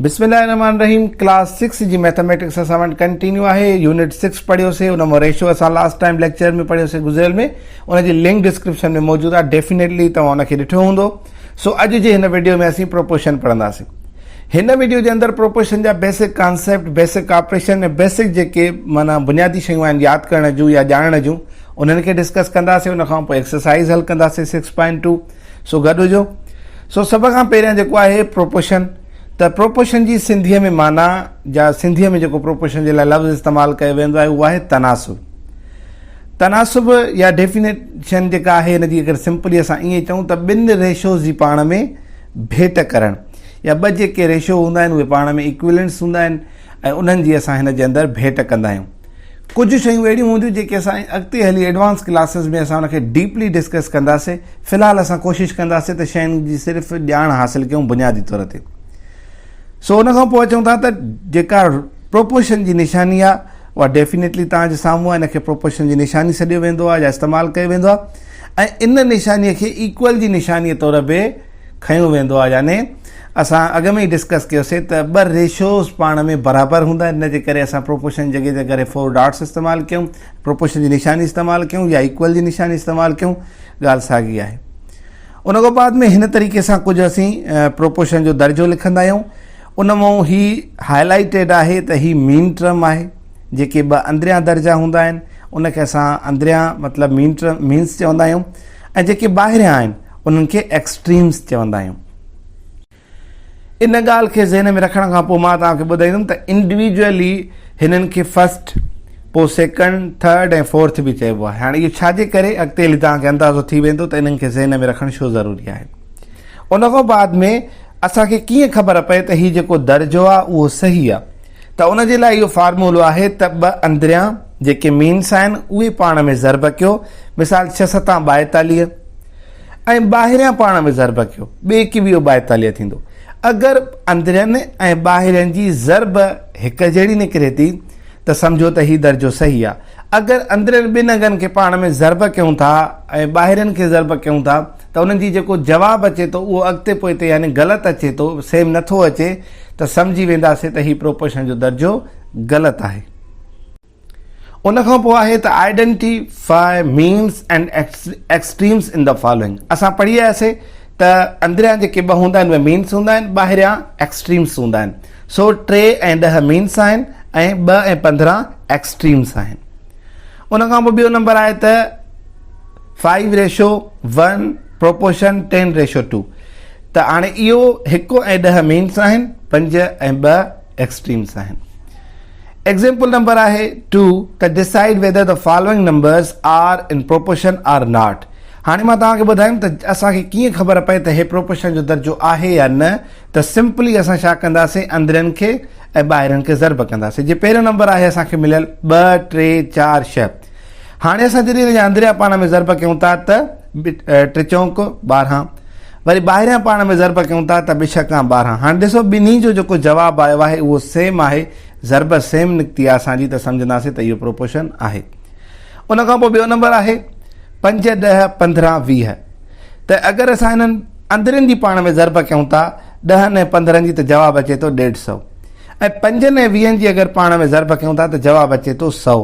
بسم الله الرحمن الرحيم ڪلاس سڪس جي ميٿاميٽڪس اسان وٽ ڪنٽينيو آهي يونٽ سڪس پڙهيوسي ان مان ريشو اسان لاسٽ ٽائيم ليڪچر ۾ پڙهيوسي گذريل ۾ ان جي لنڪ ڊسڪرپشن ۾ موجود آهي ڊيفينيٽلي توهان ان کي ڏٺو هوندو سو اڄ جي هن ويڊيو ۾ اسين پروپوشن پڙهنداسين هن ويڊيو جي اندر پروپوشن جا basic concept basic operation ۽ basic جيڪي معنيٰ بنيادي شيون آهن ياد ڪرڻ جون يا ڄاڻڻ جون انهن کي ڊسڪس ڪنداسين ان کان پوء ايڪسرسائز حل ڪنداسين سڪس پوائنٽ ٽو سو گڏ هجو. سو سڀ کان پهريان جيڪو آهي پروپوشن ته پروپوشن جي سنڌيء ۾ معنيٰ جا سنڌيء ۾ جيڪو پروپوشن جي لاء لفظ استعمال ڪيو ويندو آهي اهو آهي تناسب. تناسب يا ڊيفينيشن جيڪا آهي ان جي اگر سمپلي اسان ائين چئون ته ٻن ريشوز جي پاڻ ۾ ڀيٽ ڪرڻ يا ٻه جيڪي ريشو هوندا آهن اهي پاڻ ۾ ايڪويلنٽس هوندا آهن ۽ انهن جي اسان هن جي اندر ڀيٽ ڪندا آهيون. ڪجهه شيون اهڙيون هونديون جيڪي اسان اڳتي هلي ايڊوانس ڪلاسز ۾ اسان ان کي ڊيپلي ڊسڪس ڪنداسين في الحال اسان ڪوشش ڪنداسين ته شين جي صرف ڄاڻ حاصل ڪيون بنيادي طور تي سو ان کان پوء اچون ٿا ته جيڪا پروپوشن جي نشاني آهي اها ڊيفينيٽلي توهان جي سامهون آهي ان کي پروپوشن جي نشاني سڏيو ويندو آهي يا استعمال ڪيو ويندو آهي ۽ ان نشاني کي ايڪول جي نشاني طور به کنيو ويندو آهي يعني اسان اڳ ۾ ئي ڊسڪس ڪيوسي ته ٻه ريشوز پاڻ ۾ برابر هوندا آهن ان جي ڪري اسان پروپوشن جي جڳهه تي ڪري فور ڊاٽس استعمال ڪيون پروپوشن جي نشاني استعمال ڪيون يا ايڪول جي نشاني استعمال ڪيون ڳالهه ساڳي آهي ان کان بعد ۾ هن طريقي سان ڪجهه اسين پروپوشن جو درجو لکندا آهيون ان مان هي هائلائيٽيڊ آهي ته هي مين ٽرم آهي جيڪي ٻه اندريان درجا هوندا آهن ان کي اسان اندريان مطلب مين ٽرم مينس چوندا آهيون ۽ جيڪي ٻاهريان آهن انهن کي ايڪسٽريمز چوندا آهيون. ان ڳالهه کي ذهن ۾ رکڻ کان پوء مان توهان کي ٻڌائيندم ته انڊيويجوئلي هنن کي فرسٽ پوء سيڪنڊ، ٿرڊ ۽ فورٿ به چئبو آهي. هاڻي اهو ڇا جي ڪري اڳتي هلي توهان کي اندازو ٿي ويندو ته انهن کي ذهن ۾ رکڻ ڇو ضروري آهي. ان کان بعد ۾ اسان کي ڪيئن خبر پئي ته هي جيڪو درجو آهي اهو صحيح آهي ته ان جي لاء اهو فارمولو آهي ته ٻه اندريان جيڪي مينس آهن اهي پاڻ ۾ ضرب ڪيو مثال ڇهه ستان 42 ۽ ٻاهريان پاڻ ۾ ضرب ڪيو ٻي ايڪويهو 42 ٿيندو. اگر اندرين ۽ ٻاهرين جي ضرب هڪ جهڙي نڪري ٿي ته سمجهو ته هي درجو صحيح آهي. اگر اندرين ٻن انگن کي پاڻ ۾ ضرب ڪيون ٿا ۽ ٻاهرين کي ضرب ڪيون ٿا ته انهن جي جيڪو جواب اچي ٿو اهو اڳتي پوئتي يعني غلط اچي ٿو سيم نٿو اچي ته سمجهي وينداسين ته هي پروپوشن جو درجو غلط آهي. ان کان پوء آهي ته identify means and extremes in the following اسان پڙهي آياسي ته اندريان جيڪي ٻه هوندا آهن اهي مينس هوندا آهن ٻاهريان ايڪسٽريمز هوندا آهن سو 3 ۽ 10 مينس آهن ۽ 2 ۽ 15 ايڪسٽريمز آهن ان کان پوء ٻيو نمبر آهي ته 5 ريشو 1 پروپوشن 10 ريشو 2 ته هاڻي اهو 1 ۽ 10 مينس آهن 5 ۽ 2 ايڪسٽريمز آهن ايگزيمپل نمبر آهي 2 ته decide whether the following numbers are in proportion or not هاڻي مان توهان کي ٻڌايم ته اسان کي ڪيئن خبر پئي ته هي پروپوشن جو درجو آهي يا نه ته سمپلي اسان ڇا ڪنداسين اندرين کي ۽ ٻاهرين کي ضرب ڪنداسين جي پهريون نمبر آهي اسان کي مليل 2 3 4 6 هاڻي اسان جڏهن ان جا اندريان پاڻ ۾ ضرب ڪيون ٿا ته ٽي چونڪ 12 وري ٻاهريان پاڻ ۾ ضرب ڪيون ٿا ته ٻه ڇڪان 12 هاڻي ڏسو ٻنهي جو جيڪو جواب آيو آهي اهو سيم آهي ضرب سيم نڪتي آهي اسان جي ته سمجهنداسين ته اهو پروپوشن آهي ان کان پوء ٻيو نمبر آهي 5 10 15 20 ته اگر اسان انهن اندرين جي پاڻ ۾ ضرب ڪيون ٿا 10 ۽ 15 جي ته جواب اچي ٿو 150 ۽ 5 ۽ 20 جي اگر پاڻ ۾ ضرب ڪيون ٿا ته جواب اچي ٿو 100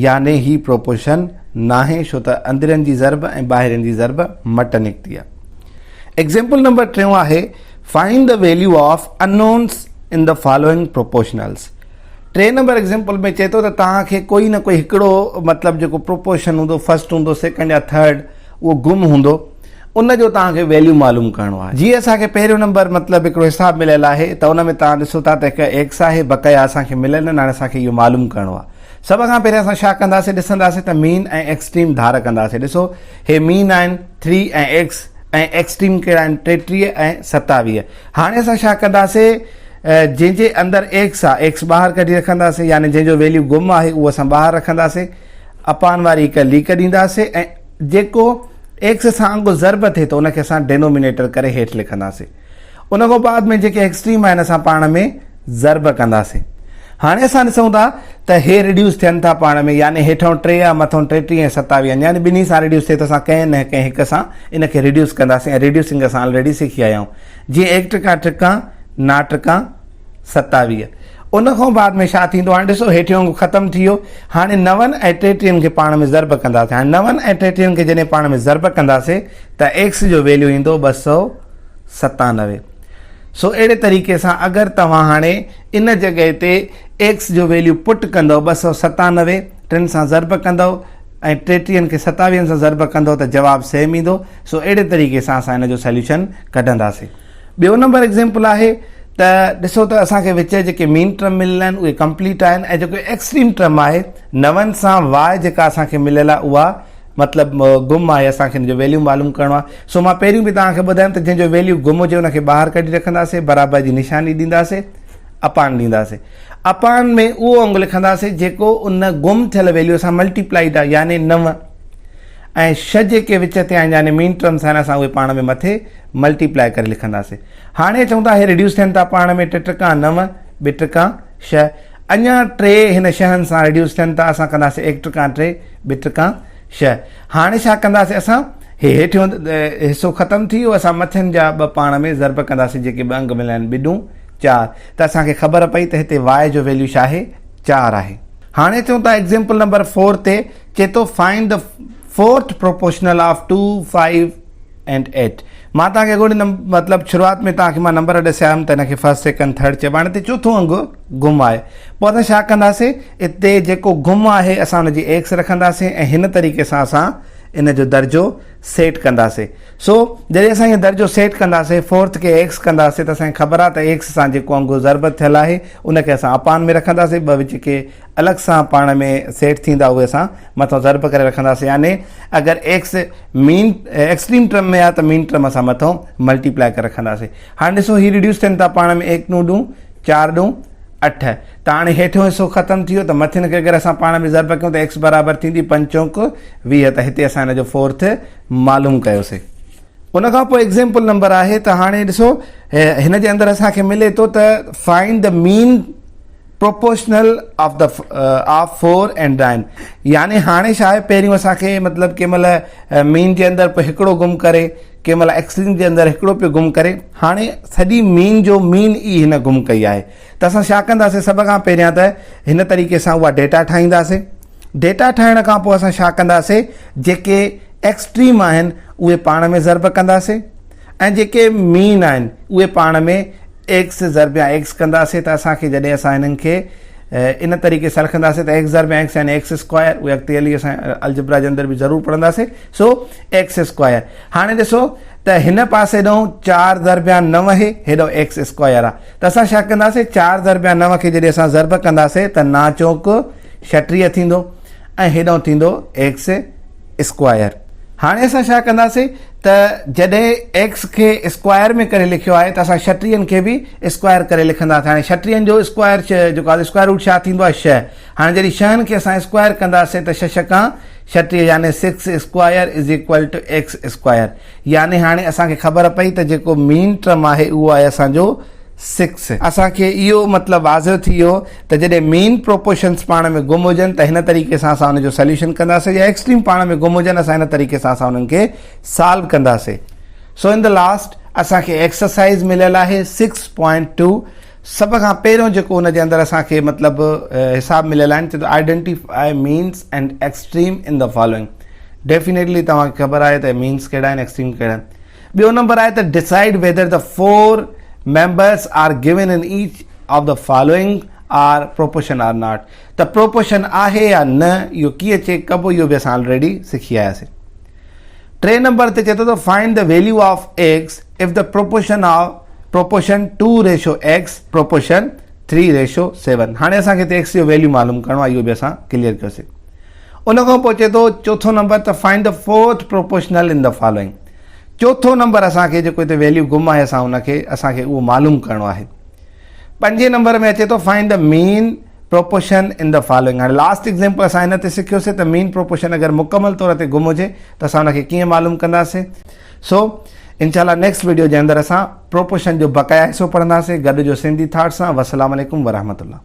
يعني هي پروپوشن ناهي ڇو ته اندرين جي ضرب ۽ ٻاهرين جي ضرب مٽ نڪتي آهي. ايگزيمپل نمبر ٽيون آهي find the value of unknowns in the following proportionals. ٽئين نمبر ايگزيمپل ۾ چئي ٿو ته توهان کي ڪوئي نه ڪوئي هڪڙو مطلب جيڪو پروپوشن هوندو فرسٽ هوندو سيڪنڊ يا ٿرڊ اهو گم هوندو ان جو توهان کي ويليو معلوم ڪرڻو آهي. جيئن اسان کي پهريون نمبر مطلب هڪڙو حساب مليل آهي ته ان ۾ توهان ڏسو ٿا ته هڪ ايڪس آهي بقايا اسان کي مليل نه هاڻي اسان کي اهو معلوم ڪرڻو آهي. سڀ کان پهريان اسان ڇا ڪنداسين ڏسنداسين ته مين ۽ ايڪسٽريم ڌار ڪنداسين ڏسو هي مين آهن 3 ۽ ايڪس ۽ ايڪسٽريم ڪهڙا آهن 33 ۽ 27 هاڻي اسان ڇا ڪنداسين جنهن جي اندر ايڪس آهي ايڪس ٻاهر ڪڍي رکنداسين يعني جنهن جو ويليو گم آهي اهو اسان ٻاهر رکنداسين اپان واري هڪ ليڪ ڏينداسين ۽ جيڪو ايڪس سان انگ ضرب ٿئي ٿو ان کي اسان ڊينومينيٽر ڪري هيٺ لکنداسين ان کان بعد ۾ جيڪي ايڪسٽريم آهن اسان پاڻ ۾ ضرب ڪنداسين. هاڻي اسان ڏسون ٿا ته هي ريڊيوس ٿين ٿا پاڻ ۾ يعني هيٺئون 3 آهي مٿئون 33 ۽ 27 آهن يعني ٻنهي سان ريڊيوس ٿئي ٿو اسان ڪنهن نه ڪنهن هڪ سان ان کي ريڊيوس ڪنداسين ۽ ريڊيوسنگ اسان آلريڊي سکي آيا آهيون جيئن ايڪ ٽڪا ٽڪا نا ٽڪا 27. ان کان بعد ۾ ڇا ٿيندو؟ هاڻي ڏسو هيٺيون انگ ختم ٿي ويو. هاڻي نون ۽ ٽيٽيهن کي پاڻ ۾ ضرب ڪنداسين. هاڻي نون ۽ ٽيٽيهن کي جڏهن پاڻ ۾ ضرب ڪنداسين ته ايڪس جو ويليو ايندو 297. سو اهڙي طريقي سان اگر توهان هاڻي ان جڳهه تي ايڪس جو ويليو پٽ ڪندؤ 297 ٽن سان ضرب ڪندؤ ۽ ٽيٽيهن کي ستاويهن سان ضرب ڪندؤ ته جواب سيم ايندو. سو اهڙي طريقي سان اسان ان جو سوليوشن ڪڍنداسين. ٻيو نمبر ايگزيمپل آهي ته ڏسو ته اسان کي وچ جيڪي مين ٽرم مليل آهن اهي ڪمپليٽ آهن ۽ جيڪو ايڪسٽريم ٽرم آهي نون سان واء جيڪا اسان کي مليل آهي اها مطلب گم آهي اسان کي ان جو ويليو معلوم ڪرڻو آهي. سو مان پهريون به توهان کي ٻڌايم ته جنهن جو ويليو گم هجي ان کي ٻاهر ڪڍي رکنداسين برابر جي نشاني ڏينداسين اپان ڏينداسين اپان ۾ اهو انگ لکنداسين جيڪو ان گم ٿيل ويليو سان ملٽيپلائيڊ آهي يعني 9 ۽ ڇهه جيڪي وچ تي آهن يعني مين ٽرمس آهن اسان اهي پاڻ ۾ مٿي ملٽيپلائي ڪري لکنداسين. هاڻي اچون ٿا هي ريڊيوس ٿين ٿا پاڻ ۾ ٽي ٽڪا نو، ٻه ٽڪا ڇهه. اڃا ٽي هن ڇهن سان ريڊيوس ٿين ٿا اسان ڪنداسين ايڪ ٽڪا ٽي، ٻه ٽڪا ڇهه. هاڻي ڇا ڪنداسين اسان هي هيٺيون حصو ختم ٿي ويو اسان مٿين جا ٻه پاڻ ۾ ضرب ڪنداسين جيڪي ٻه انگ مليا آهن ٻه ڏون چار ته اسان کي خبر پئي ته هتي واء جو ويليو ڇا آهي چار آهي. هاڻي اچون ٿا ايگزيمپل نمبر فور تي چئي ٿو find the fourth proportional of two five and eight مان توهان کي اڳوڻي مطلب شروعات ۾ توهان کي مان نمبر ڏسيا هيم ته هن کي فرسٽ سيڪنڊ ٿرڊ چئبو هاڻي هتي چوٿون انگ گم آهي پوء اسان ڇا ڪنداسين هتي جيڪو گم آهي اسان ان جي ايڪس رکنداسين ۽ هن طريقي سان اسان ان جو درجو سيٽ ڪنداسين سو جڏهن اسان هي درجو سيٽ ڪنداسين فورٿ کي ايڪس ڪنداسين ته اسان کي خبر آهي ته ايڪس سان جيڪو انگ ضرب ٿيل آهي ان کي اسان اپان ۾ رکنداسين ٻه وچ کي الڳ سان پاڻ ۾ سيٽ ٿيندا اهي اسان مٿان ضرب ڪري رکنداسين يعني اگر ايڪس مين ايڪسٽريم ٽرم ۾ آهي ته مين ٽرم اسان مٿان ملٽيپلائي ڪري رکنداسين هاڻي ڏسو هي ريڊيوس ٿين ٿا پاڻ ۾ ايڪ نو ڏون چار ڏون اٺ ته هاڻي هيٺيون حصو ختم ٿي ويو ته مٿين کي اگر اسان پاڻ ۾ ضرب ڪيون ته ايڪس برابر ٿيندي پنج چونڪ 20 ته هتي اسان هن جو فورٿ معلوم ڪيوسين. ان کان پوء ايگزيمپل نمبر آهي ته هاڻي ڏسو هن جي اندر اسان کي ملي ٿو ته find the mean proportional of the of four and nine يعني هاڻي ڇا آهي پهريون اسان کي مطلب ڪنهن مهل مين جي اندر پيو هڪڙو گم ڪري ڪنهن مهل ايڪسٽريم جي اندر هڪڙو پيو گم ڪري هاڻي سڄي مين جو مين ئي هن گم ڪئي آهي ته اسان ڇا ڪنداسين سڀ کان پهريان ته هن طريقي سان اها ڊيٽا ٺاهينداسين ڊيٽا ٺاهڻ کان پوء اسان ڇا ڪنداسين جيڪي ايڪسٽريم آهن اهي پاڻ ۾ ضرب ڪنداسين ۽ جيڪي مين آهن اهي پاڻ ۾ ايڪس ضرب يا ايڪس ڪنداسين ته اسان کي جڏهن اسان هنن کي ان طريقي سان لکنداسين ته ايڪس ضرب ايڪس يعني ايڪس اسڪوائر اهي اڳتي هلي اسان الجبرا جي اندر به ضرور پڙهنداسين سو ايڪس اسڪوائر هاڻي ڏسو ته هن پاسي ڏانهن چار ضرب يا نو آهي هيڏو ايڪس اسڪوائر آهي ته اسان ڇا ڪنداسين چار ضرب يا نو کي جڏهن اسان ضرب ڪنداسين ته نا چوڪ 36 ٿيندو ۽ هيڏانهن ٿيندو ايڪس اسڪوائر. هاڻي اسان ڇا ڪنداسين ته جڏهن ايڪس کي اسڪوائر ۾ ڪري لکيو آهي ته اسان ڇٽيهن کي به اسڪوائر ڪري لکنداسين. هاڻي ڇٽيهن جو اسڪوائر جيڪو آهي اسڪوائر روٽ ڇا ٿيندو آهي ڇهه. هاڻي جڏهن ڇهن کي اسان اسڪوائر ڪنداسين ته ڇهه ڇڪان 36 يعني six square is equal to x square. يعني هاڻي اسان کي خبر پئي ته جيڪو مين ٽرم آهي اهو آهي اسان جو سڪس. اسان کي اهو مطلب واضح ٿي ويو ته جڏهن مين پروپورشنس پاڻ ۾ گم هجن ته هن طريقي سان اسان ان جو سوليوشن ڪنداسين يا ايڪسٽريم پاڻ ۾ گم هجن اسان هن طريقي سان اسان انهن کي سالو ڪنداسين. سو ان the last اسان کي ايڪسرسائز مليل آهي سڪس پوائنٽ ٽو سڀ کان پهريون جيڪو ان جي اندر اسان کي مطلب حساب مليل آهن چي ٿو identify means and extreme in the following definitely توهان کي خبر آهي ته مينس ڪهڙا آهن ايڪسٽريم ڪهڙا آهن. ٻيو نمبر آهي ته decide whether the four members are given in each of the following are proportion or not ته پروپورشن آهي يا نه اهو ڪيئن چيڪ ڪبو اهو به اسان آلريڊي سکي آياسين. ٽي نمبر تي چئي ٿو ته find the value of x if the proportion of proportion two ratio x proportion three ratio seven هاڻي اسان کي هتي ايڪس جو ويليو معلوم ڪرڻو آهي اهو به اسان ڪليئر ڪيوسين. ان کان پوء چئي ٿو چوٿون نمبر ته find the fourth proportional in the following چوٿون نمبر اسان کي جيڪو هتي ويليو گم آهي اسان ان کي اسان کي اهو معلوم ڪرڻو آهي. پنجين نمبر ۾ اچي ٿو find the mean proportion in the following هاڻي لاسٽ ايگزامپل اسان هن تي سکيوسي ته مين پروپورشن اگر مڪمل طور تي گم هجي ته اسان ان کي ڪيئن معلوم ڪنداسين. سو انشاء الله نيڪسٽ ويڊيو جي اندر اسان پروپورشن جو بقايا حصو پڙهنداسين گڏ جو سنڌي ٿاٽ سان. والسلام عليڪم ورحمة الله.